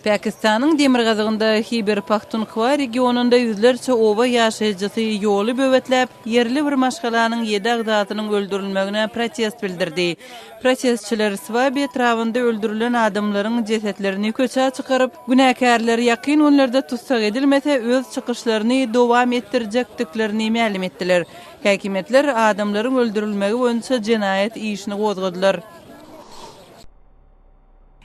Pakistanyň demirgazygynda Hiber-Pahtunhwa regionynda ýüzlerçe oba ýaşaýjysy ýoly böwetläp, ýerli bir maşgalanyň ýedi agzasynyň öldürilmegine protest bildirdi. Protestçiler Swabi etrabynda öldürilen adamlaryň jesetlerini köçä çykaryp, günäkärler ýakyn günlerde tussag edilmese, öz çykyşlaryny dowam etdirjekdiklerini mälim etdiler. Häkimiýetler adamlaryň öldürilmegi boýunça jenaýat işini gozgadylar.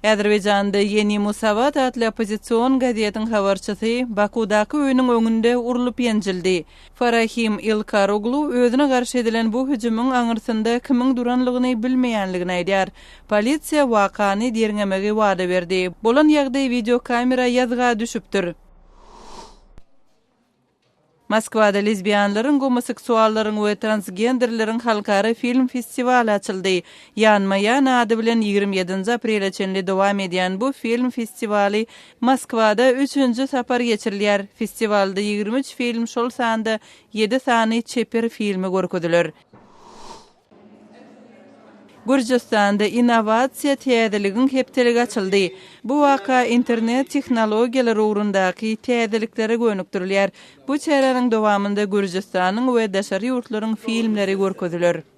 Azerbaýjanda Ýeni Musawat atly oppozision gazetiň habarçysy Bakudaky öýüniň öňünde urlup-ýenjildi. Farahim Ilkaroglu özüne garşy edilen bu hüjümiň aňyrsynda kimiň duranlygyny bilmeýänligini aýdýar. Polisiýa wakany derňemegi wada berdi. Bolan ýagdaý wideokamera ýazga düşüpdir. Moskwada lezbianlaryň, gomoseksuallaryň we transgenderleriň halkara film festiwaly açyldy. Ýanma-ýan ady bilen 27-nji aprele çenli dowam edýän bu film festiwaly Moskwada üçünji sapar geçirilýär. Festiwalda 23 film, şol sanda ýedi sany çeper filmi görkeziler. Gürjüstanda innowasiýa täzeligiň hepdeligi açyldy. Bu waka internet tehnologiýalary ugrundaky täzeliklere gönükdirilýär. Bu çäräniň dowamynda Gürjüstanyň we daşary ýurtlaryň filmleri görkeziler.